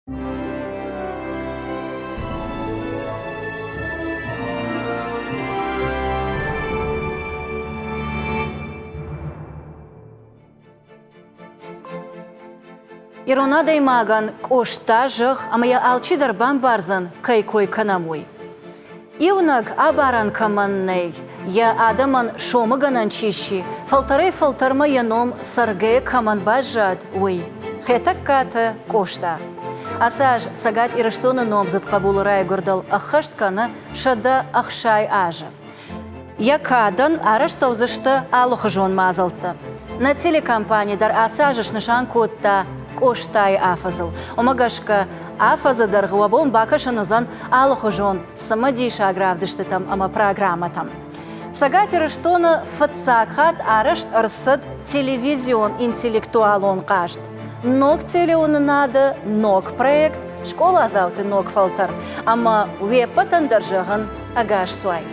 Ирон адӕймагӕн Къоста зӕгъ ӕмӕ йӕ алчидӕр бамбардзӕн, кӕй кой кӕнӕм, уый. Иунӕг абарӕн кӕмӕн нӕй, йӕ адӕмӕн сомыгӕнӕн чи сси, фӕлтӕрӕй-фӕлтӕрмӕ йӕ ном цӕргӕ кӕмӕн баззад, уый, Хетӕгкаты Къоста. Ацы аз Цӕгат Ирыстоны номдзыд хъӕбулы райгуырдыл ӕххӕст кӕны 160 азы. Йӕ кадӕн арӕзт цӕудзысты алыхуызон мадзӕлттӕ. Нӕ телекомпани дӕр ацы аз снысан кодта Къостайы афӕдзыл. Уымӕ гӕсгӕ афӕдзы дӕргъы уӕ бон бакӕсын уыдзӕн алыхуызон цымыдисаг равдыстытӕм ӕмӕ программӕтӕм. Цӕгат Ирыстоны фыццаг хатт арӕзт ӕрцыд телевизион интеллектуалон хъазт. Ног телеуынынады ног проект «Скъоладзауты ног фӕлтӕр» ӕмӕ уе ппӕтӕн дӕр зӕгъын ӕгас цуай.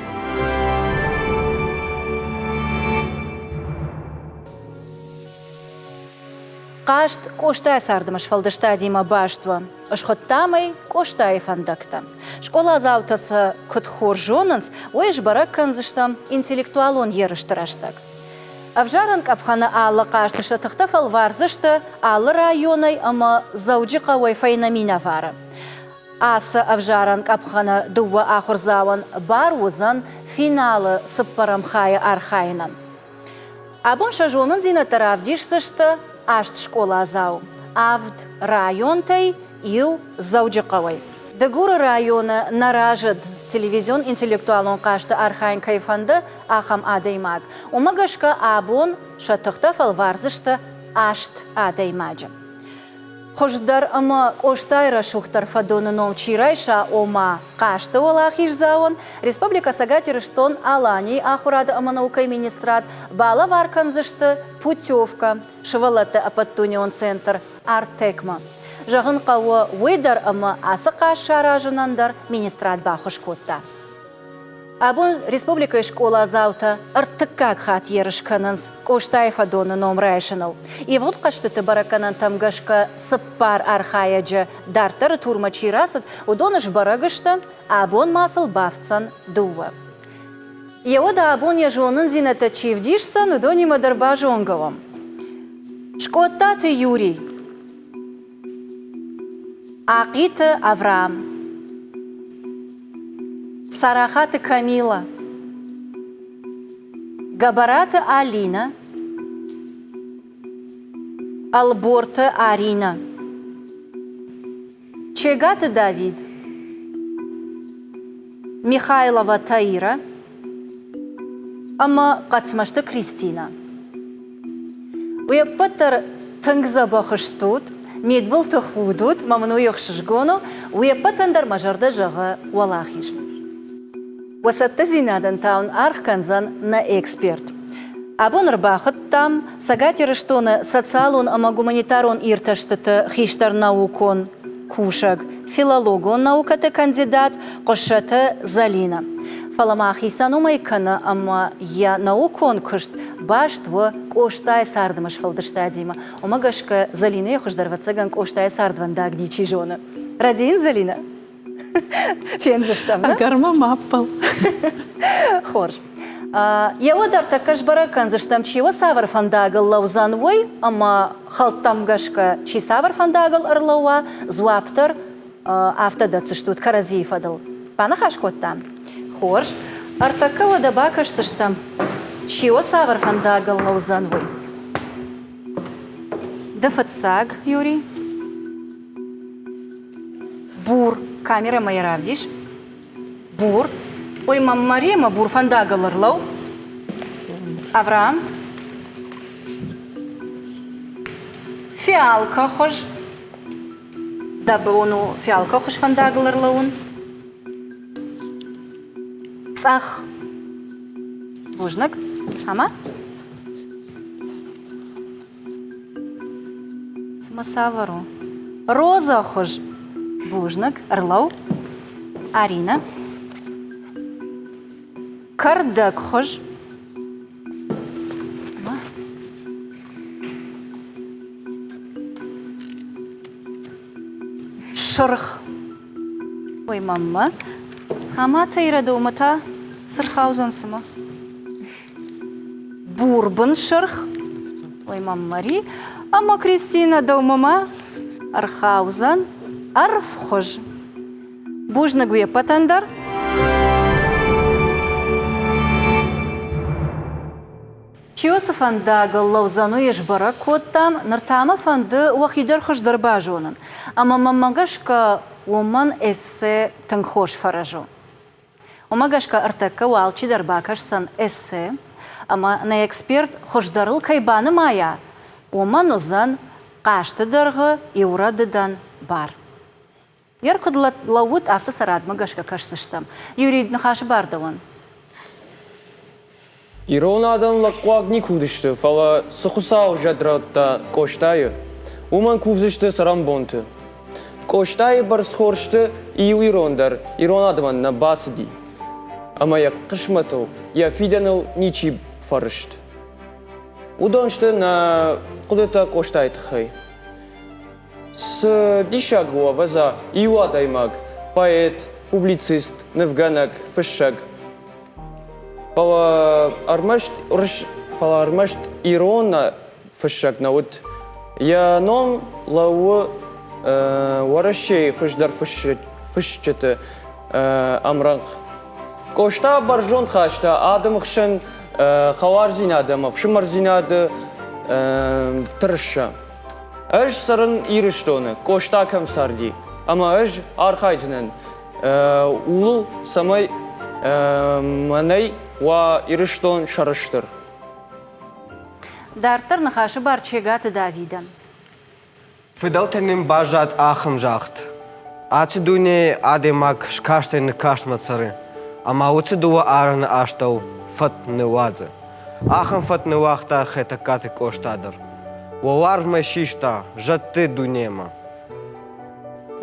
Хъазт Къостайы цардмӕ сфӕлдыстадимӕ баст у. Схуыдтам ӕй Къостайы фӕндӕгтӕ. Скъоладзаутӕ сӕ куыд хорз зонынц, уый сбӕрӕг кӕндзыстӕм интеллектуалон ерысты рӕстӕг. Ӕвзарӕн къӕпхӕны алы хъазты сӕ тыхтӕ фӕлвардзысты алы районӕй ӕмӕ Дзӕуджыхъӕуӕй фӕйнӕ минӕвары. Ацы ӕвзарӕн къӕпхӕны дыууӕ ахуырдзауӕн бар уыдзӕн финалы цыппӕрӕм хайы архайынӕн. Абон сӕ зонындзинӕдтӕ равдисдзысты аст скъоладзау авд районтӕй, иу Дзӕуджыхъӕуӕй. Дыгуры районы нӕ рӕзыд телевизион интеллектуалон хъазты архайын кӕй фӕнды, ахӕм адӕймаг. Уымӕ гӕсгӕ абон сӕ тыхтӕ фӕлвардзысты аст адӕймаджы. Хуыздӕр ӕмӕ Къостайы рӕсугъддӕр фӕдоны ном чи райса, ома хъазты уӕлахиздзауӕн, Республикӕ Цӕгат Ирыстон-Аланийы Ахуырады ӕмӕ наукӕйы министрад балӕвар кӕндзысты путевкӕ сывӕллӕтты ӕппӕтдунеон центр Артек-мӕ. Зӕгъын хъӕуы уый дӕр ӕмӕ ацы хъазт саразынӕн дӕр министрад баххуыс кодта. Абон республикӕйы скъоладзаутӕ ӕртыккаг хатт ерыс кӕнынц Къостайы фӕдоны ном райсыныл. Ивгъуыд хъӕзтыты бӕрӕггӕнӕнтӕм гӕсгӕ цыппар архайӕджы дарддӕры турмӕ чи рацыд, уыдон сбӕрӕг сты, абон ма сыл бафтдзӕн дыууӕ. Йеуӕд абон йӕ зонындзинӕдтӕ чи вдисдзӕн, уыдонимӕ дӕр базонгӕ уӕм. Скъодтаты Юрий. Ахъиты Авраам. Царахаты Камила, Гӕбӕраты Алинӕ, Ӕлборты Аринӕ, Чегаты Давид, Михайлова Таира ӕмӕ Хъӕцмӕзты Кристинӕ. Уе ппӕт дӕр тынг дзӕбӕх стут, мидбылты худут, мӕ мын уый ӕхсызгон у. Уе ппӕтӕн дӕр мӕ зӕрдӕ зӕгъы уӕлахиз. Уӕ цӕттӕдзинадӕн та уын аргъ кӕндзӕн нӕ эксперт. Абон ӕрбахуыдтам Цӕгат Ирыстоны социалон ӕмӕ гуманитарон иртӕстыты хистӕр наукон кусӕг, филологон наукӕты кандидат Хъуыссӕты Зӕлинӕ. Фӕлӕ ма хицӕн уымӕй кӕны, ӕмӕ йӕ наукон куыст баст у Къостайы цардмӕ сфӕлдыстадимӕ. Уымӕ гӕсгӕ Зӕлинӕйы хуыздӕр, ӕвӕццӕгӕн, Къостайы цардвӕндаг ничи зоны. Рӕдийын, Зӕлинӕ? Фендзыстӕм. Ӕгӕр ма ма ӕппӕл. Хорз. Йӕ уӕд ӕртӕккӕ сбӕрӕг кӕндзыстӕм, чи уӕ цавӕр фӕндагыл лӕудзӕн, уый, ӕмӕ хӕлттӕм гӕсгӕ чи цавӕр фӕндагыл ӕрлӕууа, дзуапп дӕр афтӕ дӕтдзыстут кӕрӕдзийы фӕдыл. Баныхас кодтам? Хорз. Ӕртӕккӕ уӕдӕ бакӕсдзыстӕм, чи уӕ цавӕр фӕндагыл лӕудзӕн, уый. Ды фыццаг, Юрий. Бур. Камерӕмӕ йӕ равдис. Бур. Ой, мӕм Мария мӕ бур фӕндагыл ӕрлӕуу. Авраам. Фиалкӕ хуыз. Дӕ бон у фиалкӕ хуыз фӕндагыл ӕрлӕууын. Цъӕх. Бузныг. Ӕмӕ? Цымӕ цавӕр у? Роза хуыз. Бузныг. Ӕрлӕуу. Аринӕ. Кӕрдӕг хуыз. сырх. Ой, маммӕ, ӕмӕ Таирӕ дӕумӕ та цы рхаудзӕн цымӕ? Бурбын сырх. Ой, маммари, ӕмӕ Кристинӕ дӕумӕ ма ӕрхаудзӕн ӕрвхуыз. Бузныг уе ппӕтӕн дӕр. Чи уыцы фӕндагыл лӕудзӕн, уый сбӕрӕг кодтам, ныр та мӕ фӕнды уӕхи дӕр хуыздӕр базонын. Ӕмӕ мӕнмӕ гӕсгӕ уымӕн эссе тынг хорз фӕрӕз у. Уымӕ гӕсгӕ ӕртӕккӕ уӕ алчидӕр бакӕсдзӕн эссе, ӕмӕ нӕ эксперт хуыздӕрыл кӕй банымайа, уымӕн уыдзӕн хъазты дӕргъы иу рӕдыдӕн бар. Йер куыд лӕууыд, афтӕ сӕ радмӕ гӕсгӕ кӕсдзыстӕм. Юрий, ныхасы бар дӕуӕн. Ирон адӕм лӕгхъуаг никуы уыдысты, фӕлӕ цы Хуыцау зӕд радта Къостайы, уымӕн кувдзысты цӕрӕнбонты. Къостайы бӕрц хорзты иу ирон дӕр ирон адӕмӕн нӕ бацыди, ӕмӕ йӕ хъысмӕтыл, йӕ фидӕныл ничи фӕрыст. Уыдон сты нӕ хъуыдытӕ Къостайы тыххӕй. Цы диссаг у, ӕвӕдза, иу адӕймаг, поэт, публицист, нывгӕнӕг, фыссӕг. Фӕлӕ ӕрмӕст, фӕлӕ ӕрмӕст ирон фыссӕг нӕ уыд. Йӕ ном лӕууы Уӕрӕсейы хуыздӕр фысджыты ӕмрӕнхъ. Къоста бӕрзонд хаста адӕмы хсӕн хӕлардзинад ӕмӕ ӕфсымӕрдзинады тырыса. Ӕз цӕрын Ирыстоны, Къоста кӕм царди, ӕмӕ ӕз архайдзынӕн ууыл, цӕмӕй мӕнӕй уа Ирыстон сӕрыстыр. Дарддӕр ныхасы бар Чегаты Давидӕн. Фыдӕлтӕн нын баззад ахӕм загъд: Ацы дунейы адӕймаг скастӕй ныккастмӕ цӕры, ӕмӕ уыцы дыууӕ арӕны астӕу фӕд ныууадзы. Ахӕм фӕд ныууагъта Хетӕгкаты Къоста дӕр. Уӕларвмӕ систа зӕдты дунемӕ.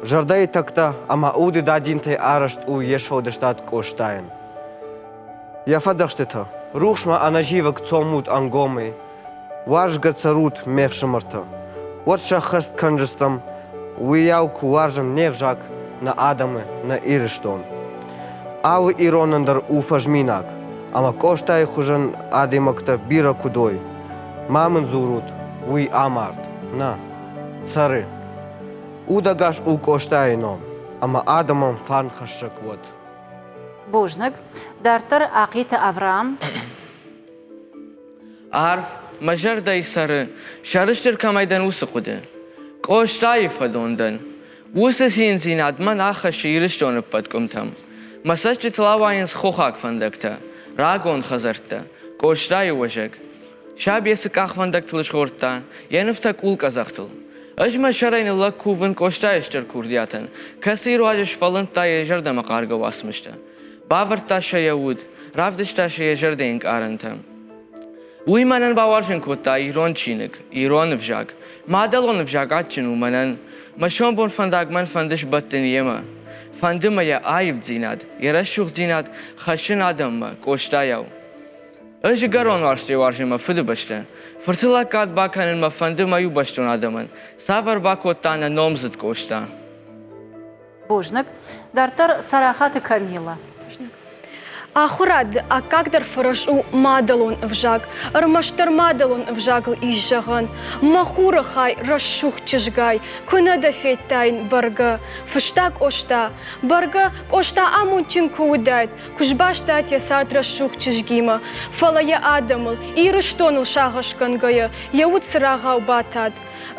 Зӕрдӕйы тӕгтӕ ӕмӕ уды дадзинтӕй арӕзт у йе сфӕлдыстад Къостайӕн. Йӕ фӕдзӕхстытӕ рухсмӕ ӕнӕзивӕг цомут ӕнгомӕй, уарзгӕ цӕрут ме фсымӕртӕ. Уӕд сӕххӕст кӕндзыстӕм, уыйау куы уарзӕм не взаг, нӕ адӕмы, нӕ Ирыстон. Алы иронӕн дӕр у фӕзминаг, ӕмӕ Къостайы хуызӕн адӕймӕгтӕ бирӕ куыд уой. Ма мын дзурут, уый амард. Нӕ, цӕры. Удӕгас у Къостайы ном, ӕмӕ адӕмӕн фарнхӕссӕг уӕд. Бузныг. Дарддӕр Ахъиты Авраам. Арф мӕ зӕрдӕйы цӕры, сӕрыстыр кӕмӕй дӕн, уыцы хъуыды. Къостайы фӕдон дӕн. Уыцы циндзинад мӕн ахӕссы Ирыстоны ӕппӕт къуымтӕм. Мӕ цӕстытыл ауайынц хохаг фӕндӕгтӕ, рагон хӕдзӕрттӕ, Къостайы уӕзӕг. Сабе цы къахвӕндӕгтыл згъордта, йӕ нывтӕ къулкъӕдзӕхтыл. Ӕз мӕ сӕрӕй ныллӕг кувын Къостайы стыр курдиатӕн, кӕцыйы руаджы сфӕлындта йӕ зӕрдӕмӕхъаргӕ уацмыстӕ. Бавӕрдта сӕ йӕ уд, равдыста сӕ йӕ зӕрдӕйы ӕнкъарӕнтӕ. Уый мӕнӕн бауарзын кодта ирон чиныг, ирон ӕвзаг. Мадӕлон ӕвзаг адджын у мӕнӕн. Мӕ сомбон фӕндаг мӕн фӕнды сбӕттын йемӕ. Фӕнды мӕ йӕ аивдзинад, йӕ рӕсугъддзинад хӕссын адӕммӕ, Къостайау. Ӕз ӕгӕрон уарзтӕй уарзын мӕ фыдыбӕстӕ. Фырты лӕггад бакӕнын мӕ фӕнды мӕ иубӕстон адӕмӕн. Цавӕр бакодта нӕ номдзыд Къоста? Бузныг. Дарддӕр Царахаты Камила. Ахуырад аккагдӕр фӕрӕз у мадӕлон ӕвзаг. Ӕрмӕстдӕр мадӕлон ӕвзагыл ис зӕгъӕн. Мӕ хуры хай, рӕсугъд чызгай, куы нӕ дӕ федтаин, бӕргӕ. Фыста Къоста. Бӕргӕ, Къоста амондджын куы уыдаид, куы сбастат йӕ цард рӕсугъд чызгимӕ, фӕлӕ йӕ адӕмыл, Ирыстоныл сагъӕсгӕнгӕйӕ, йӕ уд цырагъау батад.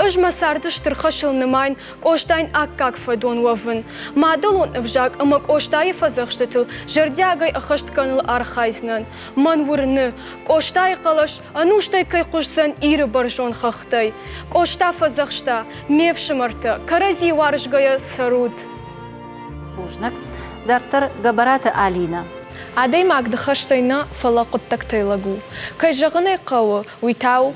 Ӕз мӕ царды стыр хӕсыл нымайын Къостайӕн аккаг фӕдон уӕвын. Мадӕлон ӕвзаг ӕмӕ Къостайы фӕдзӕхстытыл зӕрдиагӕй ӕххӕст кӕныныл архайдзынӕн. Мӕн уырны, Къостайы хъӕлӕс ӕнустӕй кӕй хъуысдзӕн Иры бӕрзонд хӕхтӕй. Къоста фӕдзӕхста, ме фсымӕртӕ, кӕрӕдзи уарзгӕйӕ цӕрут. Бузныг. Дарддӕр Гӕбӕраты Алинӕ. Адӕймаг ныхӕстӕй нӕ, фӕлӕ хъуыддӕгтӕй лӕг у. Кӕй зӕгъын ӕй хъӕуы, уый та у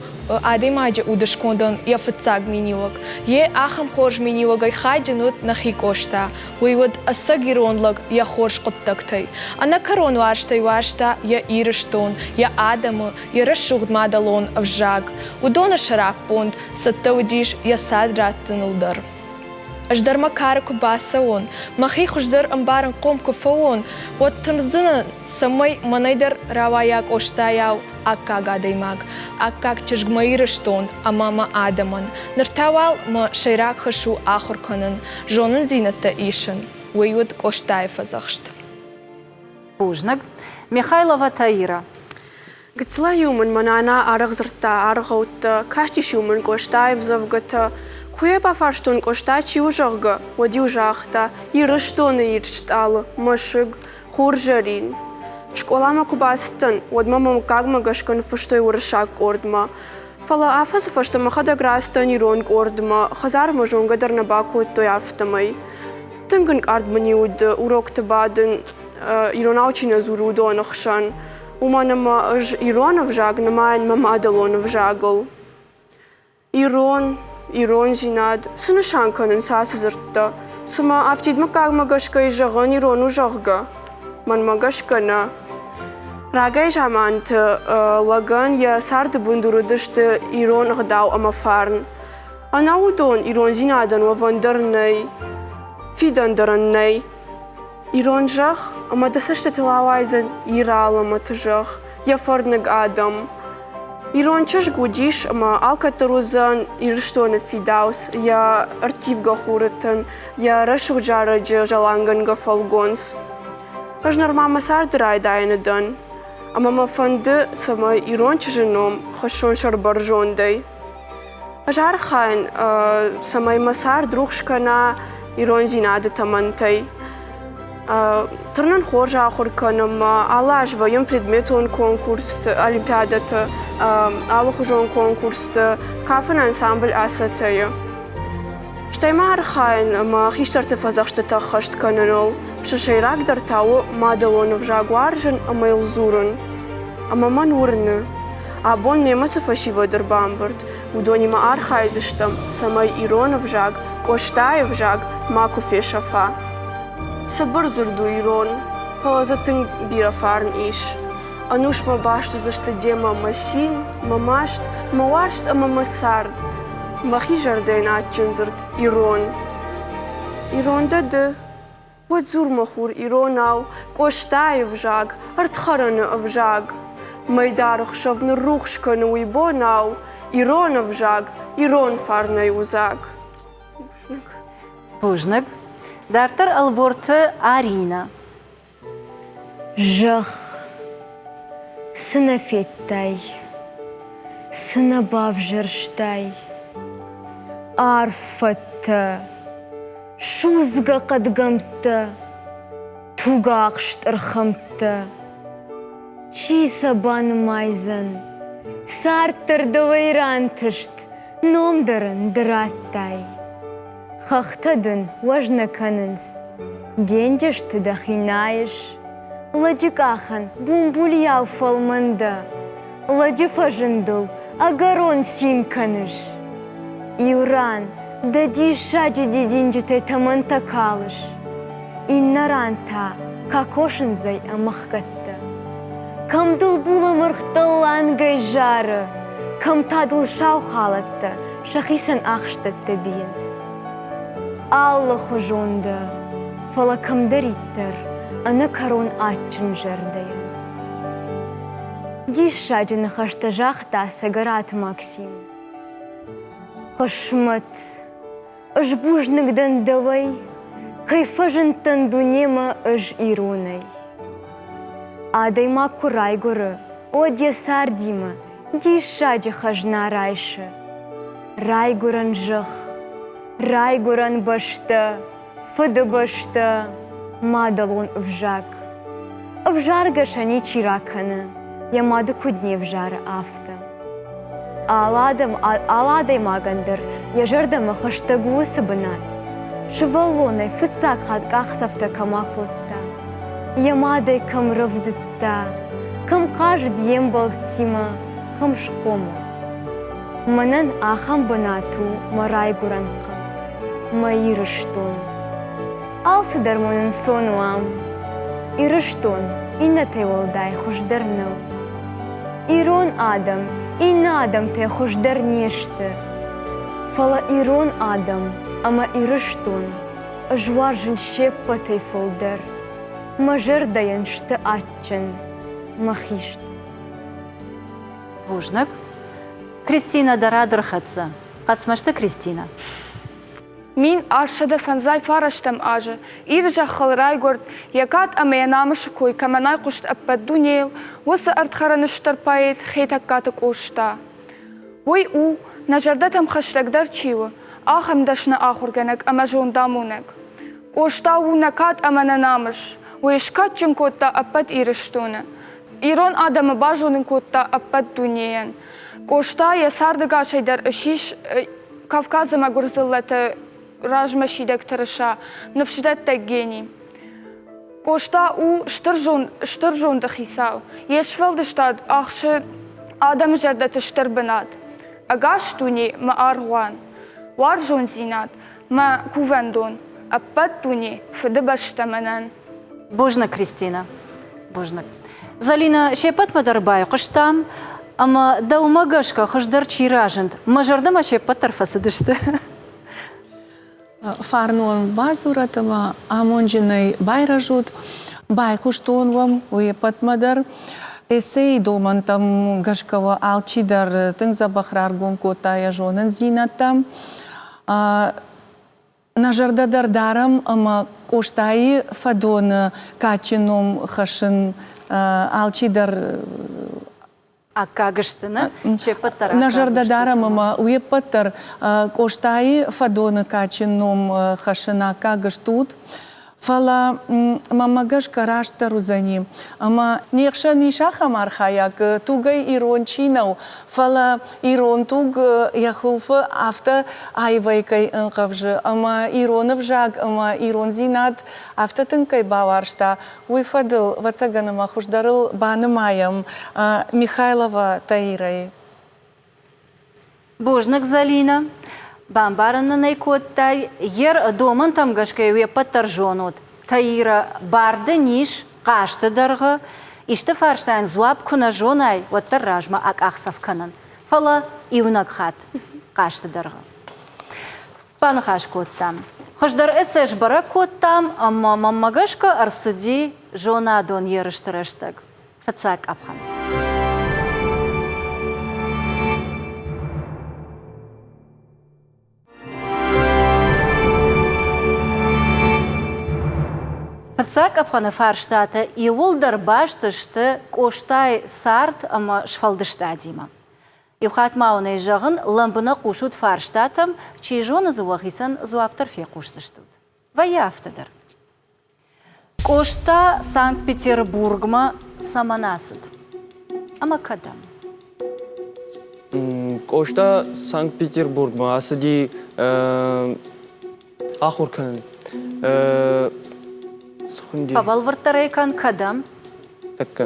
адӕймаджы удыскондӕн йӕ фыццаг миниуӕг. Йе ахӕм хорз миниуӕгӕй хайджын уыд нӕхи Къоста. Уый уыд ӕцӕг ирон лӕг йӕ хорз хъуыддӕгтӕй. Ӕнӕкӕрон уарзтӕй уарзта йӕ Ирыстон, йӕ адӕмы, йӕ рӕсугъд мадӕлон ӕвзаг. Уыдоны сӕраппонд цӕттӕ уыдис йӕ цард раттыныл дӕр. Ӕз дӕр мӕ кары куы бацӕуон, мӕхи хуыздӕр ӕмбарынхъом куы фӕуон, уӕд тындздзынӕн, цӕмӕй мӕнӕй дӕр рауайа Къостайау аккаг адӕймаг, аккаг чызг мӕ Ирыстон ӕмӕ мӕ адӕмӕн. Ныр та уал мӕ сӕйраг хӕс у ахуыр кӕнын, зонындзинӕдтӕ исын. Уый уыд Къостайы фӕдзӕхст. Бузныг. Михайлова Таира. Гыццылӕй-иу мын мӕ нана арӕх дзырдта аргъӕуттӕ, кастис-иу мын Къостайы ӕмдзӕвгӕтӕ. Куы йӕ бафарстон, Къоста чи у, зӕгъгӕ, уӕд-иу загъта: Ирыстоны ирд стъалы, мӕсыг, Хурзӕрин. Скъоламӕ куы бацыдтӕн, уӕд мӕ мӕ мыггагмӕ гӕсгӕ ныффыстой уырыссаг къордмӕ. Фӕлӕ афӕдзы фӕстӕ мӕхӕдӕг рацыдтӕн ирон къордмӕ, хӕдзармӕ зонгӕ дӕр нӕ бакодтой, афтӕмӕй. Тынг ӕнкъард мын-иу уыд урокты бадын, иронау чи нӕ дзуры, уыдоны хсӕн. Уымӕн ӕмӕ ӕз ирон ӕвзаг нымайын мӕ мадӕлон ӕвзагыл. Ирон, ирондзинад, цы нысан кӕнынц ацы дзырдтӕ? Цымӕ афтид мыггагмӕ гӕсгӕ зӕгъӕн ирон у, зӕгъгӕ? Мӕнмӕ гӕсгӕ нӕ. Рагӕй заманты лӕгӕн йӕ царды бындур уыдысты ирон ӕгъдау ӕмӕ фарн. Ӕнӕ уыдон ирондзинадӕн уӕвӕн дӕр нӕй, фидӕн дӕр ын нӕй. Ирон зӕхх ӕмӕ дӕ цӕстытыл ауайдзӕн Иры алӕмӕты зӕхх, йӕ фӕрныг адӕм. Ирон чызг уыдис ӕмӕ алкӕддӕр уыдзӕн Ирыстоны фидауц, йӕ ӕрттивгӕ хуры тын, йӕ рӕсугъд зарӕджы зӕлангӕнгӕ фӕлгонц. Ӕз нырма мӕ царды райдайӕны дӕн, ӕмӕ мӕ фӕнды, цӕмӕй ирон чызджы ном хӕссон сӕрбӕрзондӕй. Ӕз архайын, цӕмӕй мӕ цард рухс кӕна ирондзинады тӕмӕнтӕй. Тырнын хорз ахуыр кӕнынмӕ, алы аз вӕййӕм предметон конкурсты, олимпиадӕты, алыхуызон конкурсты, кафын ансамбль Асатӕ-йы. Стӕй ма архайын ӕмӕ хистӕрты фӕдзӕхстытӕ ӕххӕст кӕныныл. Сӕ сӕйрагдӕр та у мадӕлон ӕвзаг уарзын ӕмӕ йыл дзурын. Ӕмӕ мӕн уырны, абон мемӕ цы фӕсивӕд ӕрбамбырд, уыдонимӕ архайдзыстӕм, цӕмӕй ирон ӕвзаг, Къостайы ӕвзаг макуы фесӕфа. Цыбыр дзырд у ирон, фӕлӕ дзы тынг бирӕ фарн ис. Ӕнусмӕ баст уыдзысты демӕ мӕ цин, мӕ маст, мӕ уарзт ӕмӕ мӕ цард. Мӕхи зӕрдӕйӕн адджын дзырд ирон. Ирон дӕ ды, уӕд дзур мӕ хур иронау, Къостайы взаг, ӕрдхӕрӕны ӕвзаг. Мӕйдары хсӕв ныррухс кӕны уый бонау, Ирон ӕвзаг, ирон фарнӕй у дзаг. Бузныг. Бузныг. Дарддӕр Ӕлборты Аринӕ. Зӕгъ, цы нӕ федтай, цы нӕ бавзӕрстай? Арф фӕдтӕ, судзгӕ хъӕдгӕмттӕ, тугахст ӕрхӕмттӕ. Чи сӕ банымайдзӕн? Цард дӕр дӕуӕй рантыст, ном дӕр ын ды радтай. Хӕхтӕ дын уӕз нӕ кӕнынц, денджызты дӕхи найыс. Лӕджы къахӕн бумбулийау фӕлмӕн дӕ, лӕджы фӕзындыл ӕгӕрон цин кӕныс. Иу ран дӕ диссаджы дидинджытӕй тӕмӕнтӕ калыс, иннӕ ран та какосындзӕй ӕмыхгӕдтӕ. Кӕм дыл булӕмӕргътӕ лангӕй зары, кӕм та дыл сау халӕттӕ сӕхицӕн ахстӕттӕ бийынц. Алыхуызон дӕ, фӕлӕ кӕмдӕриддӕр ӕнӕкӕрон адджын зӕрдӕйӕн. Диссаджы ныхӕстӕ загъта Цӕгӕраты Максим. Хъысмӕт, ӕз бузныг дӕн дӕуӕй, кӕй фӕзындтӕн дунемӕ ӕз иронӕй. Адӕймаг куы райгуыры, уӕд йӕ цардимӕ диссаджы хӕзна райсы. Райгуырӕн зӕхх, райгуырӕн бӕстӕ, фыдыбӕстӕ, мадӕлон ӕвзаг. Ӕвзаргӕ сӕ ничи ракӕны, йӕ мады куыд не взары, афтӕ. Алы адӕм, алы адӕймагӕн дӕр йӕ зӕрдӕмӕ хӕстӕг у уыцы бынат. Сывӕллонӕй фыццаг хатт къахдзӕфтӕ кӕм акодта, йӕ мадӕй кӕм рӕвдыдта, кӕм хъазыд йе мбӕлттимӕ, кӕм схъомыл. Мӕнӕн ахӕм бынат у мӕ райгуырӕн хъӕу, мӕ Ирыстон. Алцыдӕр мын ӕнцон у ам. Ирыстон иннӕтӕй уӕлдай хуыздӕр нӕу. Ирон адӕм иннӕ адӕмтӕй хуыздӕр не сты. Фӕлӕ ирон адӕм. ӕмӕ Ирыстон ӕз уарзын се ппӕтӕй фылдӕр. Мӕ зӕрдӕйӕн сты адджын мӕ хист. Бузныг. Кристинӕ дӕ рад ӕрхӕццӕ. Хъӕцмӕзты Кристинӕ. 1800 фарӕстӕм азы Иры зӕххыл райгуырд, йӕ кад ӕмӕ йӕ намысы кой кӕмӕн айхъуыст ӕппӕт дунейыл, уыцы ӕрдхӕрӕны стыр поэт Хетӕгкаты Къоста. Уый у, нӕ зӕрдӕтӕм хӕстӕгдӕр чи у, ахӕм дӕсны ахуыргӕнӕг ӕмӕ зондамонӕг. Къоста у нӕ кад ӕмӕ нӕ намыс. Уый скадджын кодта ӕппӕт Ирыстоны. Ирон адӕмы базонын кодта ӕппӕт дунейӕн. Къоста йӕ цардӕгасӕй дӕр ссис Кавказы мӕгуыр дзыллӕты размӕ сидӕг тырыса, ныфсдӕттӕг гени. Къоста у стыр, стыр зонды хицау. Йе сфӕлдыстад ахсы адӕмы зӕрдӕты стыр бынат. Ӕгас дуне мӕ аргъуан, уарзондзинад мӕ кувӕндон, ӕппӕт дуне фыдыбӕстӕ мӕнӕн. Бузныг, Кристинӕ. Бузныг. Залинӕ, се ппӕтмӕ дӕр байхъуыстам, ӕмӕ дӕумӕ гӕсгӕ хуыздӕр чи разынд, мӕ зӕрдӕмӕ се ппӕт дӕр фӕцыдысты. Фарнон бадзурӕт ӕмӕ амонджынӕй байрӕзут. Байхъуыстон уӕм уе ппӕтмӕ дӕр. Эссейы домӕнтӕм гӕсгӕ уӕ алчидӕр тынг дзӕбӕх раргом кодта йӕ зонындзинӕдтӕ. Нӕ зӕрдӕ дӕр дарӕм ӕмӕ Къостайы фӕдоны кадджын ном хӕссын алчидӕр аккаг сты, нӕ? Се ппӕт дӕр Нӕ зӕрдӕ дарӕм ӕмӕ уе ппӕт дӕр Къостайы фӕдоны кадджын ном хӕссын аккаг стут. Фӕлӕ мӕнмӕ гӕсгӕ растдӕр уыдзӕни, ӕмӕ не хсӕн ис ахӕм архайӕг, тугӕй ирон чи нӕу, фӕлӕ ирон туг йӕ хуылфы афтӕ аивӕй кӕй ӕнхъӕвзы ӕмӕ ирон ӕвзаг ӕмӕ ирондзинад афтӕ тынг кӕй бауарзта, уый фӕдыл, ӕвӕццӕгӕн, ӕмӕ хуыздӕрыл банымайӕм Михайлова Таирӕйы. Бузныг, Зӕлинӕ. Бамбарын нын ӕй кодтай. Йе домӕнтӕм гӕсгӕ уе ппӕт дӕр зонут. Таирӕ, бар дын ис хъазты дӕргъы исты фарстайӕн дзуапп куы нӕ зонай, уӕддӕр размӕ акъахдзӕф кӕнын. Фӕлӕ иунӕг хатт хъазты дӕргъы. Баныхас кодтам. Хуыздӕр эссе сбӕрӕг кодтам ӕмӕ мӕнмӕ гӕсгӕ ӕрцыди зонадон ерысты рӕстӕг. Фыццаг къӕпхӕн. Фыццаг къӕпхӕны фарстатӕ иууылдӕр баст сты Къостайы цард ӕмӕ сфӕлдыстадимӕ. Иу хатт ма уын ӕй зӕгъын, лӕмбынӕг хъусут фарстатӕм, чи зоны дзы уӕхицӕн дзуапп дӕр фехъусдзыстут. Вӕййы афтӕ дӕр. Къоста Санкт-Петербургмӕ цӕмӕн ацыд ӕмӕ кӕдӕм? Къоста Санкт-Петербургмӕ ацыди ахуыр кӕнын. Цы хуынди? Фӕбӕлвырддӕр ӕй кӕн, кӕдӕм? Тӕккӕ.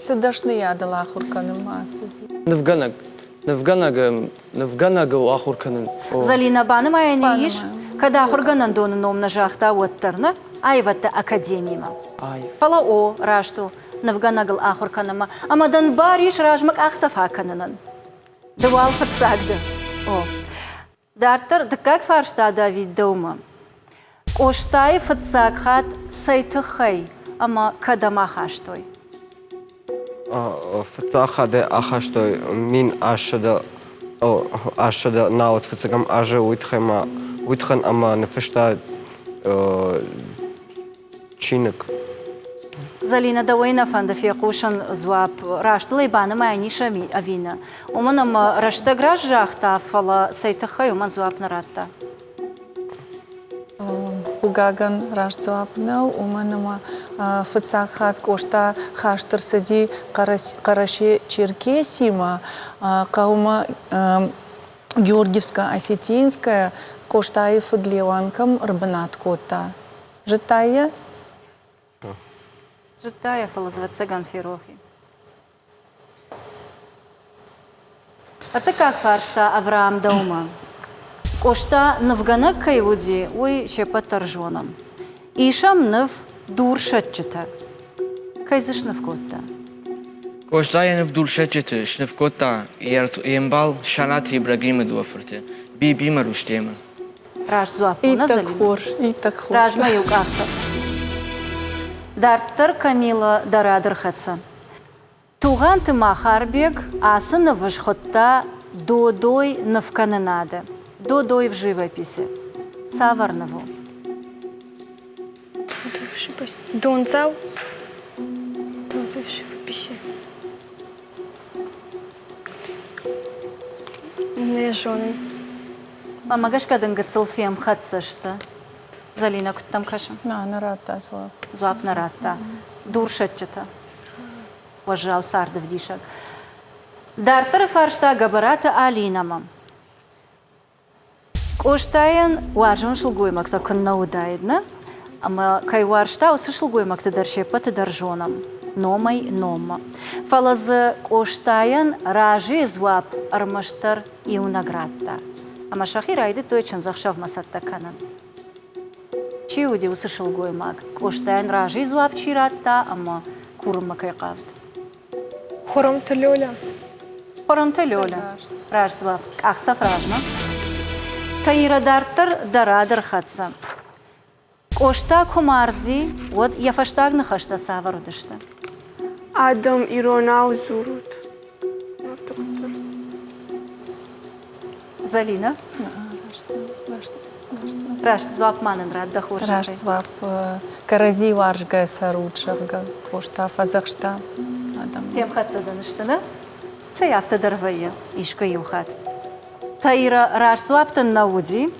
Цы дӕсныйадыл ахуыр кӕнынмӕ ацыди? Нывгӕнӕг. Нывгӕнӕг, нывгӕнӕгыл ахуыр кӕнын. Зӕлинӕ банымайӕн ис, кӕд ахуыргӕнӕндоны ном нӕ загъта, уӕддӕр нӕ аивӕдты академимӕ. Фӕлӕ о, раст у, нывгӕнӕгыл ахуыр кӕнынмӕ ӕмӕ дын бар ис размӕ къахдзӕф акӕнынӕн. Ды уал фыццаг ды. О. Дарддӕр дыккаг фарста, Давид, дӕумӕ. Къостайы фыццаг хатт цӕй тыххӕй ӕмӕ кӕдӕм ахастой? Фыццаг хатт ахастой 1800 науӕд фыццӕгӕм азы уый тыххӕй ма уый тыххӕн ӕмӕ ныффыста чиныг. Зӕлинӕ, дӕуӕй нӕ фӕнды фехъусын дзуапп, растыл ӕй банымайӕн ис ӕви нӕ? Уымӕн ӕмӕ рӕстӕг раст загъта, фӕлӕ цӕй тыххӕй, уымӕн дзуапп нӕ радта. Хъыгагӕн, раст дзуапп нӕу, уымӕн ӕмӕ фыццаг хатт Къоста хаст ӕрцыди Хъӕрӕсе-Черкесимӕ, хъӕумӕ Георгиевско-Осетинская Къостайы фыд Леуан кӕм ӕрбынат кодта. Зыдтай йӕ? Зыдта йӕ, фӕлӕ дзы ӕвӕццӕгӕн ферох и. Ӕртыккаг фарста Авраам дӕумӕ. Къоста нывгӕнӕг кӕй уыди, уый се ппӕт дӕр зонӕм. Ис ӕм ныв дурсӕтджытӕ. Кӕй дзы сныв кодта? Къоста йӕ ныв дурсӕтджыты сныв кодта йе мбал Санаты Ибрагимы дыууӕ фырты, Бибимӕ Рустемы. Раст дзуапп у, нӕ Иттӕг Зӕлинӕ? хорз, иттӕг хорз. Размӕ иу къахдзӕф. Дарддӕр Камила дӕ рад ӕрхӕццӕ. Тугъанты Махарбег ацы нывы схуыдта Додой нывкӕнынады, Додой в живописи. Цавӕр ныв у? Дондзау? Додой в живописи. Нӕ зонын. Мӕнмӕ гӕсгӕ дын гыццыл фемхӕццӕ сты. Зӕлинӕ, куыд дӕм кӕсы? Нӕ, нӕ радта дзуапп. Дзуапп нӕ радта. Дурсӕтджытӕ. Уӕззау цардӕвдисӕг. Дарддӕры фарста Гӕбӕраты Алинӕмӕ. Къостайӕн уарзон сылгоймӕгтӕ куыннӕ уыдаид, нӕ? Ӕмӕ кӕй уарзта, уыцы сылгоймӕгты дӕр се ппӕты дӕр зонӕм номӕй-номмӕ. Фӕлӕ дзы Къостайӕн разыйы дзуапп ӕрмӕстдӕр иунӕг радта. Ӕмӕ сӕхи райдыдтой чындзӕхсӕвмӕ цӕттӕ кӕнын. Чи уыди уыцы сылгоймаг, Къостайӕн разыйы дзуапп чи радта ӕмӕ курынмӕ кӕй хъавыд? Хуырымты Лёля. Хуырымты Лёля. Раст дзуапп. Къахдзӕф размӕ. Таира дарддӕр дӕ рад ӕрхӕццӕ. Къоста куы марди, уӕд йӕ фӕстаг ныхӕстӕ цавӕр уыдысты? Адӕм иронау дзурут. Афтӕ куыддӕр. Зӕлинӕ? Раст дзуапп ма нын ратт дӕ хорзӕхӕй. Раст дзуапп. Кӕрӕдзи уарзгӕ цӕрут, зӕгъгӕ, Къоста фӕдзӕхста адӕмӕн. Фемхӕццӕ дын сты, нӕ? Цӕй, афтӕ дӕр вӕййы искуы иу хатт. Таира, раст дзуапп дын нӕ уыди,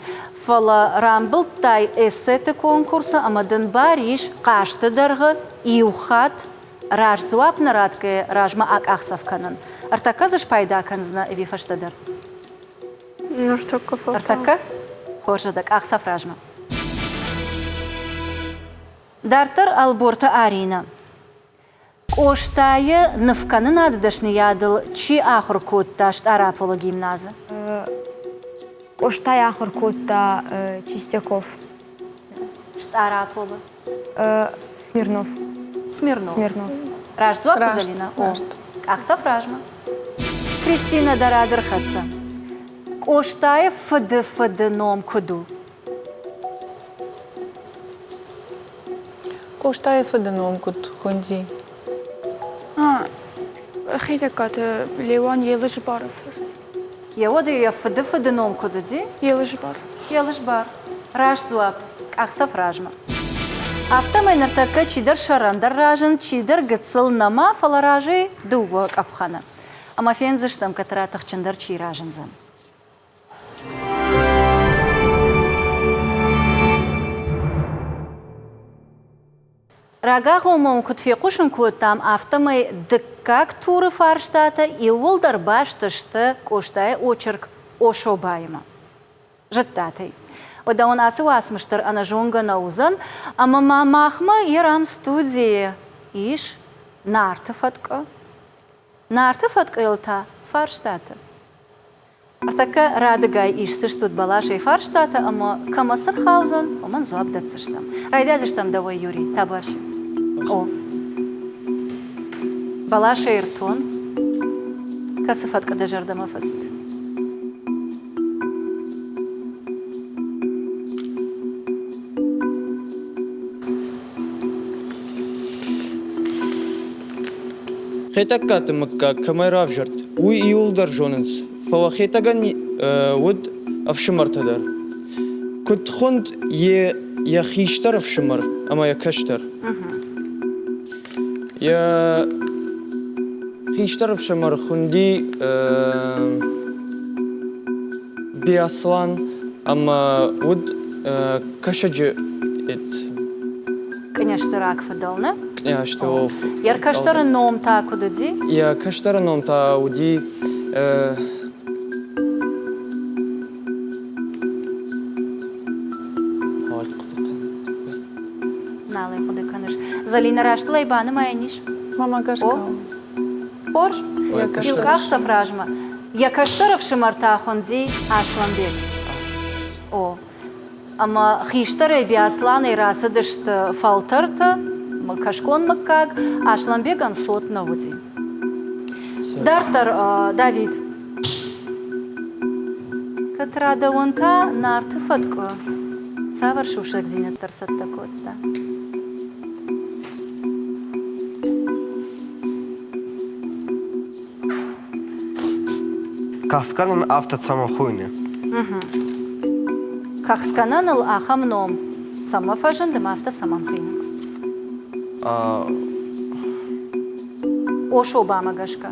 фӕлӕ рамбылдтай эссеты конкурсы ӕмӕ дын бар ис хъазты дӕргъы иу хатт раст дзуапп нӕ ратгӕйӕ размӕ акъахдзӕф кӕнын. Ӕртӕккӕ дзы спайда кӕндзынӕ ӕви фӕстӕдӕр? Ныртӕккӕ фӕлтау. Ӕртӕккӕ? Хорз, дӕ къахдзӕф размӕ. Дарддӕр Ӕлборты Аринӕ. Къостайы нывкӕнынады дӕсныйадыл чи ахуыр кодта Стъараполы гимназы? Къостай ахуыр кодта Чистяков. Стъараполы? Смирнов. Смирнов. Смирнов. Раст дзуапп, Залина? О. Къахдзӕф размӕ. Кристина дӕ рад ӕрхӕццӕ. Къостайы фыды фыды ном куыд у? Къостайы фыды ном куыд хуынди? Хетӕгкаты Леуан Елызбары фырт. Йӕ уӕд йӕ фыды фыды ном куыд уыди? Елызбар. Елызбар. Раст дзуапп. Къахдзӕф размӕ. Афтӕмӕй ныртӕккӕ чидӕр сӕрӕндӕр разынд, чидӕр гыццыл нӕма, фӕлӕ разӕй дыууӕ къӕпхӕны. Ӕмӕ фендзыстӕм, кӕддӕра тыхджындӕр чи разындзӕн. Рагагъоммӕ уын куыд фехъусын кодтам, афтӕмӕй дыккаг туры фарстатӕ иууылдӕр баст сты Къостайы очерк Ошобаимӕ. Зыдтатӕй. Уӕдӕ уын ацы уацмыс дӕр ӕнӕзонгӕ нӕ уыдзӕн, ӕмӕ ма махмӕ йӕ рам-студийы ис Нарты фӕткъуы. Нарты фӕткъуыйыл та фарстатӕ. Ӕртӕккӕ радыгай исдзыстут бӕласӕй фарстатӕ ӕмӕ кӕмӕ цы рхаудзӕн, уымӕн дзуапп дӕтдзыстӕм. Райдайдзыстӕм дӕуӕй, Юрий, табуафси. О. Бӕласӕй ӕртон. Кӕцы фӕткъы дӕ зӕрдӕмӕ фӕцыд? Хетӕгкаты мыггаг кӕмӕй равзӕрд, уый иуылдӕр зонынц, фӕлӕ Хетӕгӕн уыд ӕфсымӕртӕ дӕр. Куыд хуынд йӕ йӕ хистӕр ӕфсымӕр ӕмӕ йӕ кӕстӕр? Йӕ хистӕр ӕфсымӕр хуынди Биаслан ӕмӕ уыд Кӕсӕджы Кънйӕзты рагфыдӕл, нӕ? Кънйӕзты Йӕ кӕстӕры ном та куыд уыди? Йӕ кӕстӕры ном та уыди Нал ӕй хъуыды кӕныс. Зӕлинӕ, растыл ӕй банымайӕн ис? Мамӕ гӕсгӕ. Хорз. Иу къахдзӕф размӕ. Йӕ кӕстӕр ӕфсымӕр та хуынди Аслӕнбег. О, ӕмӕ хистӕрӕй Биасланӕй рацыдысты фӕлтӕртӕ, кӕсгон мыггаг, Аслӕнбегӕн цот нӕ уыди. Дарддӕр Давид. Кӕд Батыра, дӕуӕн та Нарты фӕткъуы цавӕр сусӕгдзинӕдтӕ ӕрцӕттӕ кодта? Касканӕн афтӕ цӕмӕн хуыйны? Кӕхцгӕнӕныл ахӕм ном цӕмӕ фӕзынд ӕмӕ афтӕ цӕмӕн хуыйны? Ошобамӕ гӕсгӕ.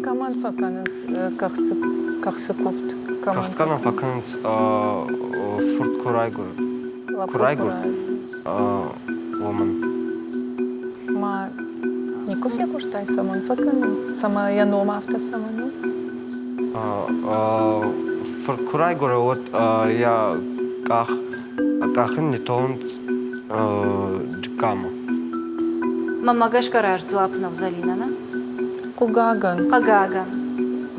Кӕмӕн фӕкӕнынц кӕхцы куывд? Кӕхцгӕнӕн фӕкӕнынц фырт куы райгуырд. Куы райгуырд, уымӕн. Ма никуы фехъуыстай, цӕмӕн фӕкӕнынц? Цӕмӕ йӕ ном афтӕ цӕмӕн у? Фырт куы райгуыры, уӕд йӕ къах къахын не тонынц Джыккамӕ. Мӕнмӕ гӕсгӕ раст дзуапп нӕу, Зӕлинӕ, нӕ? Хъыгагӕн. Хъыгагӕн.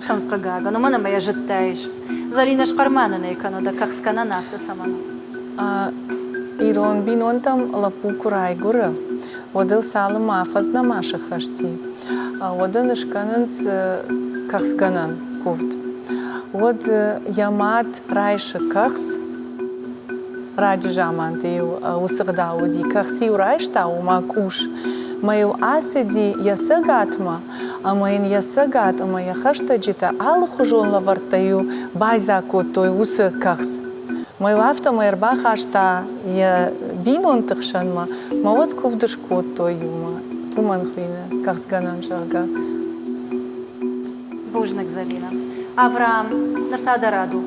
Тынг хъыгагӕн, уымӕн ӕмӕ йӕ зыдтаис. Зӕлинӕ схъӕр-ма нын ӕй кӕнод, дӕ кӕхцгӕнӕн афтӕ цӕмӕн у? Ирон бинонтӕм лӕппу куы райгуыры, уӕд ыл цалынмӕ афӕдз нӕма сыххӕсти, уӕд ын скӕнынц кӕхцгӕнӕн куывд. Уӕд йӕ мад райсы кӕхц, раджы заманты-иу уыцы гъдау уыди, кӕхц-иу райста, ома къус, мӕ-иу ацыди йӕ цӕгатмӕ, ӕмӕ йын йӕ цӕгат ӕмӕ йӕ хӕстӕджытӕ алыхуызон лӕвӕрттӕ-иу байдзаг кодтой уыцы кӕхц. Мӕ-иу афтӕмӕй ӕрбахаста йӕ бинонты хсӕнмӕ, мӕ уӕд куывд скодтой иумӕ, уымӕн хуыйны кӕхцгӕнӕн, зӕгъгӕ. Бузныг, Зӕлинӕ. Авраам, ныр та дӕ рад у.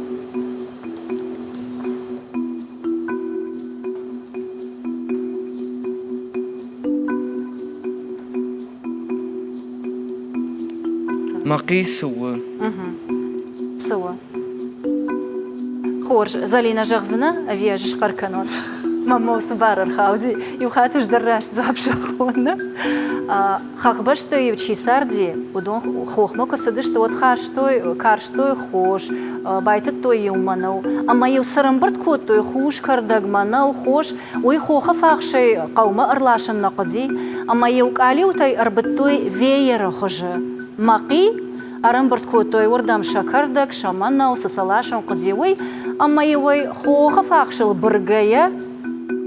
Мӕхъи цы у? Цы у? Хорз, Зӕлинӕ зӕгъдзынӕ, ӕви ӕз схъӕр кӕнон? Мӕнмӕ уыцы бар ӕрхауди. Иу хатт ӕз дӕр раст дзуапп зӕгъон. Хӕхбӕсты-иу чи царди, уыдон хохмӕ куы цыдысты, уӕд хастой, карстой хос, байтыдтой-иу мӕнӕу. Ӕмӕ-иу цы рӕмбырд кодтой хус кӕрдӕг, мӕнӕу, хос, уый хохы фахсӕй хъӕумӕ ӕрласын нӕ хъуыди. Ӕмӕ-иу къалиутӕй ӕрбыдтой вееры хуызы мӕхъи, ӕрӕмбырд кодтой уырдӕм сӕ кӕрдӕг, сӕ мӕнӕу, цы сӕ ласын хъуыди, уый, ӕмӕ-иу ӕй хохы фахсыл быргӕйӕ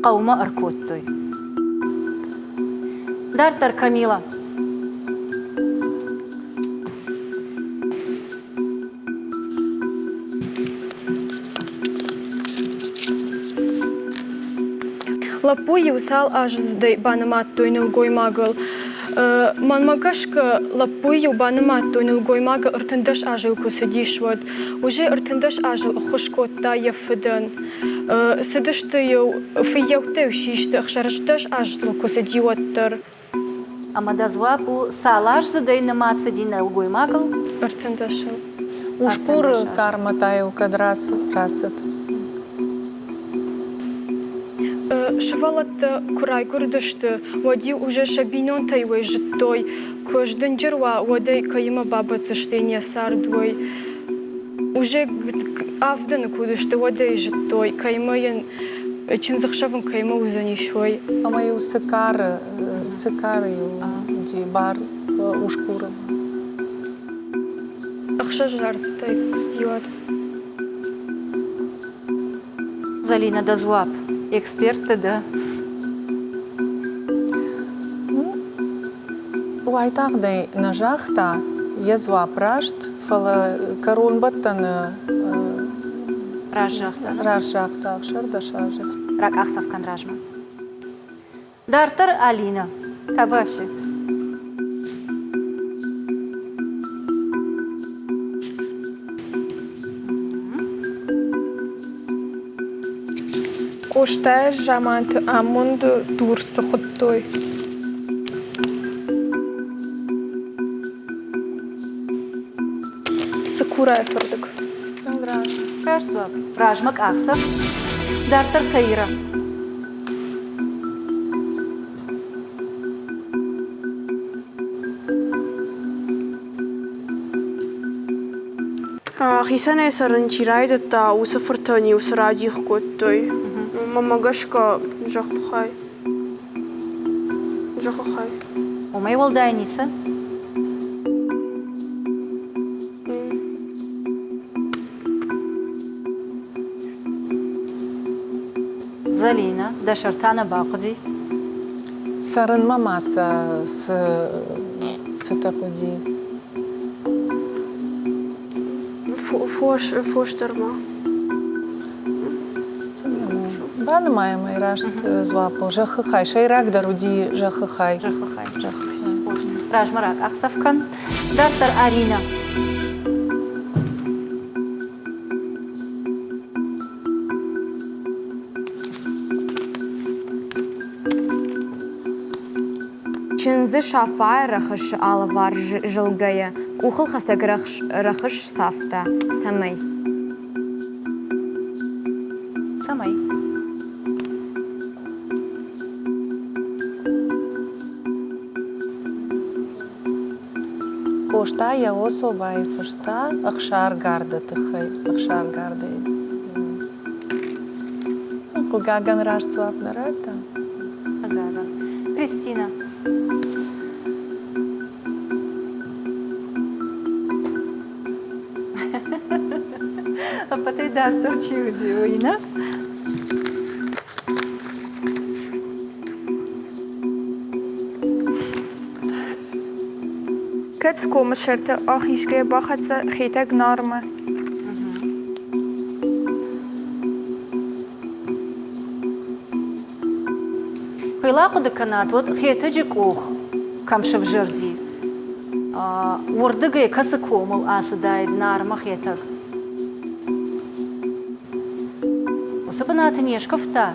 хъӕумӕ ӕркодтой. Дарддӕр Камила. Лӕппу-иу цал аздзыдӕй банымадтой нӕлгоймагыл. Мӕнмӕ гӕсгӕ, лӕппуйы-иу банымадтой нӕлгоймагы 13 азыл куы цыдис, уӕд. Уже 13 азыл ӕххуыс кодта йӕ фыдӕн. Цыдысты-иу, фыййӕуттӕ-иу систы, 16 аздзыл куы цыди, уӕддӕр. Ӕмӕ дӕ дзуапп у, цал аздзыдӕй нымад цыди нӕлгоймагыл? Ӕртындӕсыл. Усгуры кармӕ та-иу кӕд рацыд? Сывӕллӕттӕ куы райгуырдысты, уӕд-иу уже сӕ бинонтӕй уӕй зыдтой, куы сдынджыр уа, уӕд ӕй кӕимӕ бабӕтдзысты йын йӕ цард, уый. Уже авдӕны куы уыдысты, уӕд ӕй зыдтой, кӕимӕ йын чындзӕхсӕв ын кӕимӕ уыдзӕнис, уый. Ӕмӕ-иу цы кары, цы кары-иу уыди бар усгуры? Ӕхсӕзаздзыдӕй куысти уӕд. Зӕлинӕ, дӕ дзуапп эксперттӕ дӕ? Уайтагъд ӕй нӕ загъта, йӕ дзуапп раст, фӕлӕ кӕронбӕттӕны раст загъта. Раст загъта 16 азы. Ракъахдзӕф кӕн размӕ. Дарддӕр Алинӕ. Табуафси. Къостайы заманты амонды дур цы хуыдтой? Цыкурайы фӕрдыг. Раст дзуапп. Размӕ къахдзӕф. Дарддӕр Таира. Хицӕнӕй цӕрын чи райдыдта, уыцы фыртӕн-иу цы радих кодтой. Мӕнмӕ гӕсгӕ, зӕххы хай. Зӕххы хай. Уымӕй уӕлдай ницы? Зӕлинӕ, дӕ сӕр та нӕ бахъуыди? Цӕрынмӕ ма сӕ цы цытӕ хъуыди? Фос, фос дӕр ма. Банымайӕм ӕй раст дзуаппыл. Зӕххы хай. Сӕйрагдӕр уыди зӕххы хай. Зӕххы хай. Размӕ ракъахдзӕф кӕн. Дарддӕр Аринӕ. Чындзы Сафайы рӕхысы алыварс зылгӕйӕ, къухылхӕцӕг рӕхыс сцавта, цӕмӕй. Цӕмӕй? Къоста йӕ особайы фыста ӕхсаргарды тыххӕй, ӕхсаргардӕй. Хъыгагӕн, раст дзуапп нӕ радта. Хъыгагӕн. Кристина. Ӕппӕтӕй дарддӕр чи уыди, уый нӕ? Кӕд комы сӕрты ахизгӕ бахӕццӕ Хетӕг Нармӕ. Куы ахъуыды кӕнат, уӕд Хетӕджы къух кӕм сывзӕрди, уырдыгӕй кӕцы комыл ацыдаид Нармӕ Хетӕг? Уыцы бынаты не скуывта,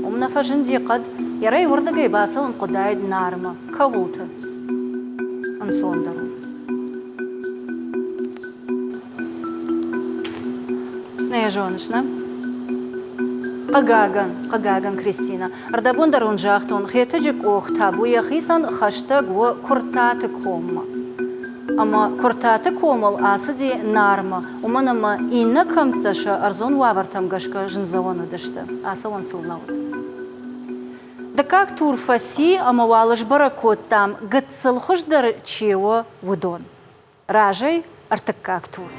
уым нӕ фӕзынди хъӕд, йӕрӕй уырдыгӕй бацӕуын хъуыдаид Нармӕ, кӕуылты. Ӕнцондӕр у. Нӕ йӕ зоныс, нӕ? Хъыгагӕн, хъыгагӕн, Кристина, ӕрдӕбон дӕр уын загътон, Хетӕджы къох табу йӕхицӕн хӕстӕг у Куыртаты коммӕ. Ӕмӕ Куыртаты комыл ацыди Нармӕ, уымӕн ӕмӕ иннӕ кӕмттӕ сӕ ӕрдзон уавӕртӕм гӕсгӕ зындзӕуӕн уыдысты, ацӕуӕн сыл нӕ уыд. Дыккаг тур фӕци ӕмӕ уал сбӕрӕг кодтам, гыццыл хуыздӕр чи у, уыдон. Разӕй ӕртыккаг тур.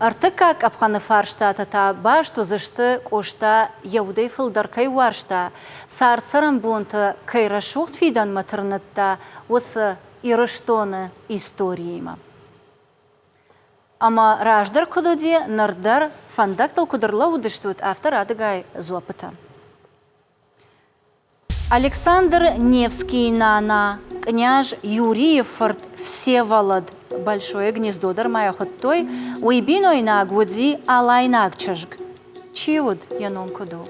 Ӕртыккаг къӕпхӕны фарстатӕ та баст уыдзысты, Къоста йӕ удӕй фылдӕр кӕй уарзта, цард-цӕрӕнбонты кӕй рӕсугъд фидӕнмӕ тырныдта, уыцы Ирыстоны историимӕ. Ӕмӕ раздӕр куыд уыди, ныр дӕр фӕндӕгтыл куыд ӕрлӕууыдыстут, афтӕ радыгай дзуӕппытӕ. Александр Невскийы нана, къняз Юрийы фырт Всеволод, Большое гнездо дӕр ма йӕ хуыдтой, уый бинойнаг уыди алайнаг чызг. Чи уыд, йӕ ном куыд у?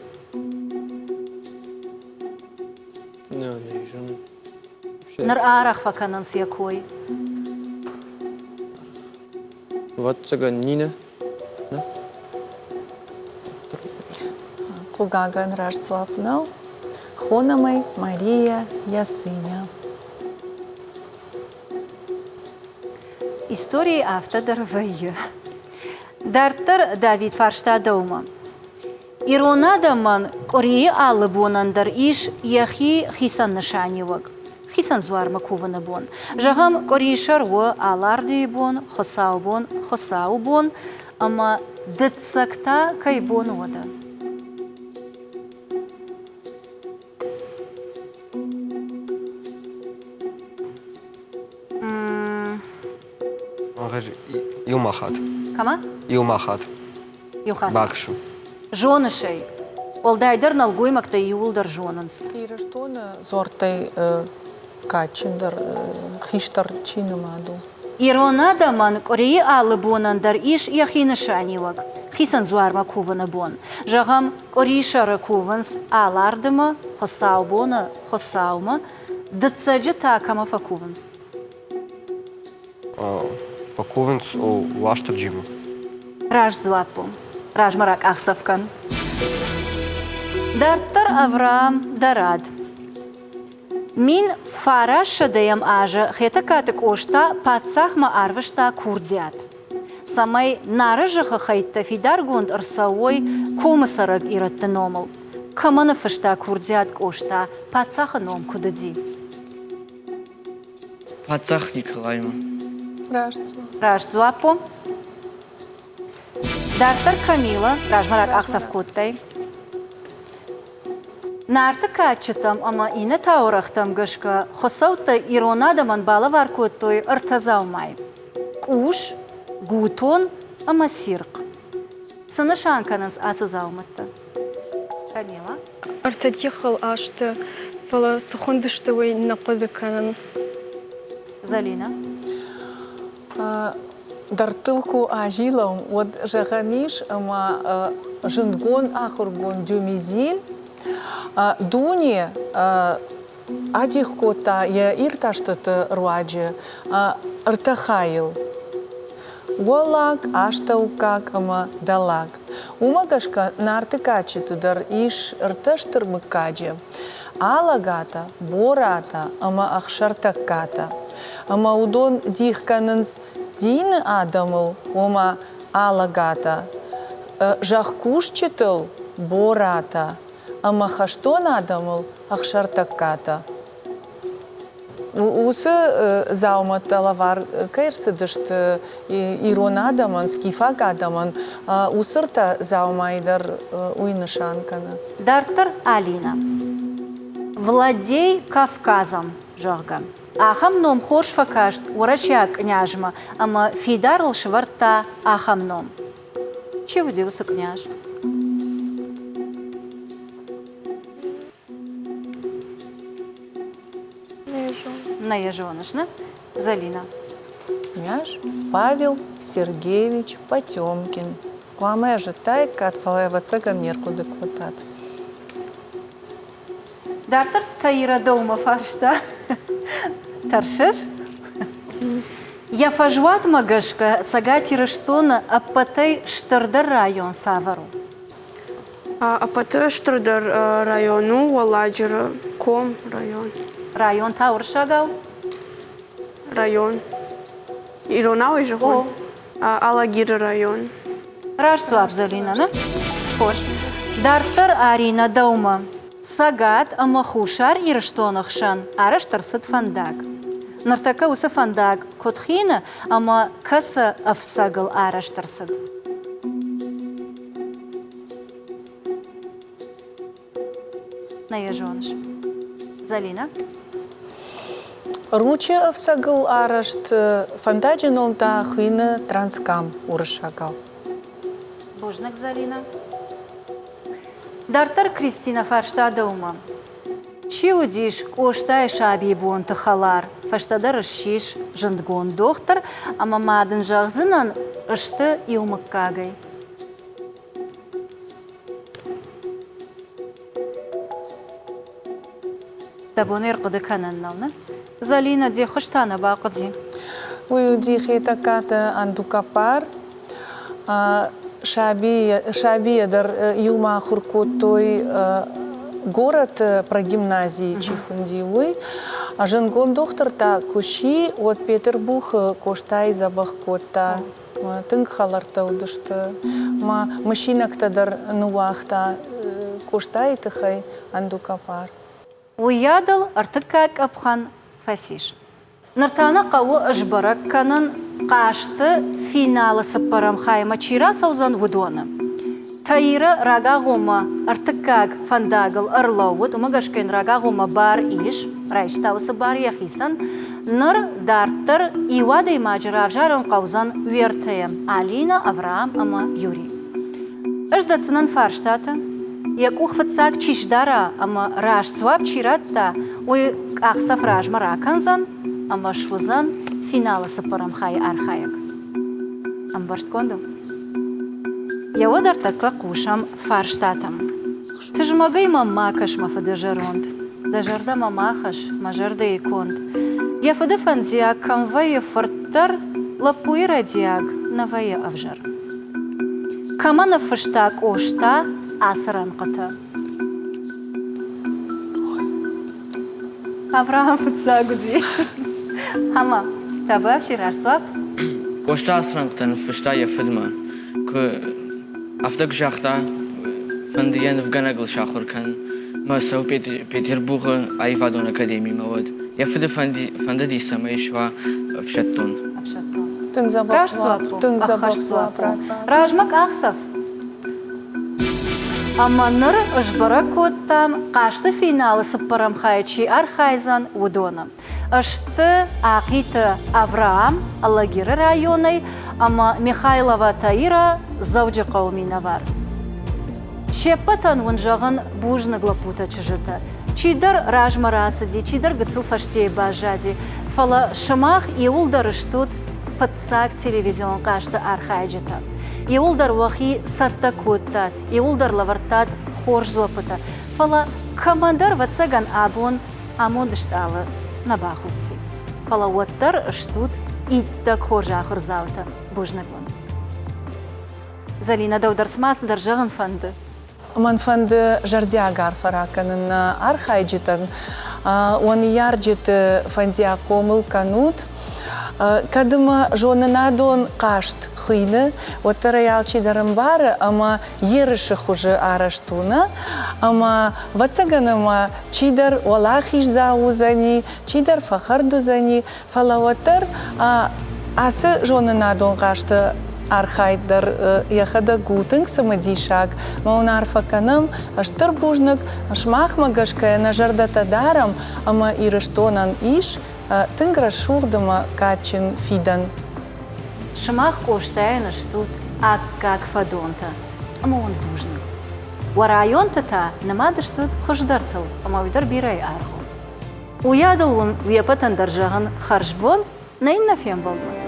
Ныр арӕх фӕкӕнынц йӕ кой. Ӕвӕццӕгӕн, Нинӕ. Хъыгагӕн, раст дзуапп нӕу. Хонӕм ӕй Мария Ясыня. Историйы афтӕ дӕр вӕййы. Дарддӕр Давид фарста дӕумӕ. Ирон адӕмӕн къуырийы алы бонӕн дӕр ис йӕхи хицӕн нысаниуӕг, хицӕн дзуармӕ кувыны бон. Зӕгъӕм, къуырисӕр у Алардыйы бон, Хуыцаубон, Хуыцауы бон ӕмӕ дыццӕг та кӕй бон у уӕдӕ? Иумӕ хатт. Кӕмӕ? Иумӕ хатт. Иу хатт. Бакӕсу. Зоныс ӕй. Уӕлдайдӕр нӕлгоймӕгтӕ иууылдӕр зонынц. Ирыстоны дзуӕрттӕй кадджындӕр хистӕр чи нымад у? Ирон адӕмӕн къуырийы алы бонӕн дӕр ис йӕхи нысаниуӕг, хицӕн дзуармӕ кувыны бон. Зӕгъӕм, къуырисӕры кувынц Алардымӕ, Хуыцаубоны Хуыцаумӕ, дыццӕджы та кӕмӕ фӕкувынц? Фӕкувынц Уастырджимӕ. Раст дзуапп у. Размӕ ракъахдзӕф кӕн. Дарддӕр Авраам дӕ рад. 1900 азы Хетӕгкаты Къоста паддзахмӕ арвыста курдиат, цӕмӕй Нары зӕххы хӕйттӕ фидаргонд ӕрцӕуой комы цӕрӕг ирӕтты номыл. Кӕмӕ ныффыста курдиат Къоста, паддзахы ном куыд уыди? Паддзах Николаймӕ. Раст. Раст дзуапп у. Дарддӕр Камила размӕ ракъахдзӕф кодтай. Нарты кадджытӕм ӕмӕ иннӕ таурӕгътӕм гӕсгӕ хуыцӕуттӕ ирон адӕмӕн балӕвар кодтой ӕртӕ дзаумайы: къус, гутон ӕмӕ цирхъ. Цы нысан кӕнынц ацы дзаумӕттӕ? Камила? Ӕртӕ тигъыл азты, фӕлӕ цы хуындысты, уый нӕ хъуыды кӕнын. Зӕлинӕ? Дӕрдтыл ку азилӕм, уӕд зӕгъӕн ис, ӕма зундгонд ахургонд Дюмезиль дуне адих кодта йӕ иртӕстыты руаджы ӕртӕ хайыл: уӕллаг, астӕуккаг ӕмӕ дӕллаг. Уымӕ гӕсгӕ Нарты кадджыты дӕр ис ӕртӕ стыр мыггаджы: Алӕгатӕ, Боратӕ ӕмӕ Ӕхсӕртӕггатӕ. Ӕмӕ уыдон дих кӕнынц дины адӕмыл, ома Алӕгатӕ, зӕхкусджытыл, Боратӕ ӕмӕ хӕстон адӕмыл, Ӕхсӕртӕггатӕ. Уыцы дзаумӕттӕ лӕвар кӕй ӕрцыдысты ирон адӕмӕн, скифаг адӕмӕн, уыцы ртӕ дзаумайы дӕр уый нысан кӕны. Дарддӕр Алинӕ. Владей Кавказом, зӕгъгӕ, ахӕм ном хорз фӕкаст уӕрӕсейаг кънязмӕ ӕмӕ фидарыл сӕвӕрдта ахӕм ном. Чи уыди уыцы къняз? Нӕ йӕ зоныс, нӕ? Зӕлинӕ. Княж Павел Сергеевич Потемкин. Хъуамӕ зыдтаиккат, фӕлӕ ӕвӕццӕгӕн не рхъуыды кодтат. Дарддӕр Таира дӕумӕ фарста. Тӕрсыс? Йӕ фӕзуатмӕ гӕсгӕ Цӕгат Ирыстоны ӕппӕтӕй стырдӕр район цавӕр у? Ӕппӕты стырдӕр район у Уӕлладжыры ком район. Район та уырыссагау? Район. Иронау ӕй зӕгъон? Алагиры район. Раст дзуапп, Зӕлинӕ, нӕ? Хорз. Дарддӕр Аринӕ дӕумӕ. Цӕгат ӕмӕ Хуссар Ирыстоны хсӕн арӕзт ӕрцыд фӕндаг. Ныртӕккӕ уыцы фӕндаг куыд хины ӕмӕ кӕцы ӕфцӕгыл арӕзт ӕрцыд? Нӕ йӕ зоныс. Зӕлинӕ? Ручъы ӕфцӕгыл арӕзт фӕндаджы ном та хуины Транскам уырыссагау. Бузныг, Зӕлинӕ. Дарддӕр Кристинӕ фарста дӕумӕ. Чи уыдис Къостайы сабийы бонты хӕлар, фӕстӕдӕр ссис зындгонд дохтыр ӕмӕ ма дын зӕгъдзынӕн, сты иу мыггагӕй. Дӕ бон ӕрхъуыды кӕнын нӕу, нӕ? Зӕлинӕ, де ххуыс та нӕ бахъуыди. Уый уыди Хетӕгкаты Андукапар. Сабийӕ дӕр иумӕ ахуыр кодтой горӕты прогимназийы чи хуынди, уый. Зындгонд дохтыр та куы сси, уӕд Петербургы Къостайы дзӕбӕх кодта. Тынг хӕлӕрттӕ уыдысты. Мӕ мысинӕгтӕ дӕр ныууагъта Къостайы тыххӕй Андукапар. Уыйадыл ӕртыккаг къӕпхӕн фӕцис. Ныр та нӕ хъӕуы сбӕрӕг кӕнын, хъазты финалы цыппӕрӕм хаймӕ чи рацӕудзӕн, уыдоны. Таирӕ рагагъоммӕ ӕртыккаг фӕндагыл ӕрлӕууыд, уымӕ гӕсгӕ йын рагагъоммӕ бар ис, райста уыцы бар йӕхицӕн. Ныр дарддӕр иу адӕймаджы равзарын хъӕудзӕн уӕртӕйӕ Алинӕ, Авраам ӕмӕ Юрий. Ӕз дӕтдзынӕн фарстатӕ, йӕ къух фыццаг чи сдара ӕмӕ раст дзуапп чи радта, уый къахдзӕф размӕ ракӕндзӕн ӕмӕ суыдзӕн финалы цыппӕрӕм хайы архайӕг. Ӕмбӕрстгонд у? Йӕ уӕд ӕртӕккӕ хъусӕм фарстатӕм. Тызмӕгӕй мӕм ма кӕс, мӕ фыды зӕронд, Дӕ зӕрдӕмӕ ма хӕсс, мӕ зӕрдӕйы конд. Йӕ фыды фӕндиаг кӕм вӕййы фырт дӕр, Лӕппуйы рӕдиаг нӕ вӕййы ӕвзӕр. Кӕмӕ ныффыста Къоста ацы рӕнхъытӕ? Авраам фыццаг уыди. Ӕмӕ табуафси раст дзуапп? Къоста ацы рӕнхъытӕ ныффыста йӕ фыдмӕ. Куы афтӕ куы загъта, фӕнды йӕ нывгӕнӕгыл сахуыр кӕн, мӕ цӕуы Петербургы аивадон академимӕ, уӕд йӕ фыды фӕндыди, цӕмӕй суа ӕфсӕддон. Ӕфсӕддон. Тынг дзӕбӕх Раст дзуапп у. Тынг дзӕбӕх Ӕххӕст дзуапп дзуапп у. радта. Размӕ къахдзӕф. Ӕмӕ ныр сбӕрӕг кодтам, хъазты финалы цыппӕрӕм хайы чи архайдзӕн, уыдоны. Сты Ахъиты Авраам Алагиры районӕй ӕмӕ Михайлова Таира Дзӕуджыхъӕуы минӕвар. Се ппӕтӕн уын зӕгъын бузныг лӕппутӕ-чызджытӕ. Чидӕр размӕ рацыди, чидӕр гыццыл фӕстейы баззади, фӕлӕ сымах иуылдӕр стут фыццаг телевизион хъазты архайджытӕ. Иуылдӕр уӕхи цӕттӕ кодтат, иуылдӕр лӕвӕрдтат хорз дзуӕппытӕ, фӕлӕ кӕмӕндӕр, ӕвӕццӕгӕн, абон амонд стъалы нӕ бахудти. Фӕлӕ уӕддӕр стут иттӕг хорз ахуырдзаутӕ. Бузныг уын. Зӕлинӕ, дӕу дӕр цыма цыдӕр зӕгъын фӕнды. Мӕн фӕнды зӕрдиаг арфӕ ракӕнын нӕ архайджытӕн. Уӕ ныййарджыты фӕндиаг хъомыл кӕнут. Кӕд ӕмӕ зонынадон хъазт хуыйны, уӕддӕр ӕй алчидӕр ӕмбары ӕмӕ ерысы хуызы арӕзт у, нӕ? Ӕмӕ, ӕвӕццӕгӕн, ӕмӕ чидӕр уӕлахиздзау уыдзӕни, чидӕр фӕхӕрд уыдзӕни, Фӕлӕ уӕддӕр ацы зонынадон хъазты архайд дӕр йӕхӕдӕг у тынг цымыдисаг. Мӕ уын арфӕ кӕнӕм, стыр бузныг, сымахмӕ гӕсгӕ нӕ зӕрдӕтӕ дарӕм ӕмӕ Ирыстонӕн ис тынг рӕсугъд ӕмӕ кадджын фидӕн. Сымах Къостайӕн стут аккаг фӕдонтӕ ӕмӕ уын бузныг. Уӕ районты та нымад стут хуыздӕртыл ӕмӕ уый дӕр бирӕйы аргъ у. Уыйадыл уын уе ппӕтӕн дӕр зӕгъын хӕрзбон, нӕ иннӕ фембӕлдмӕ.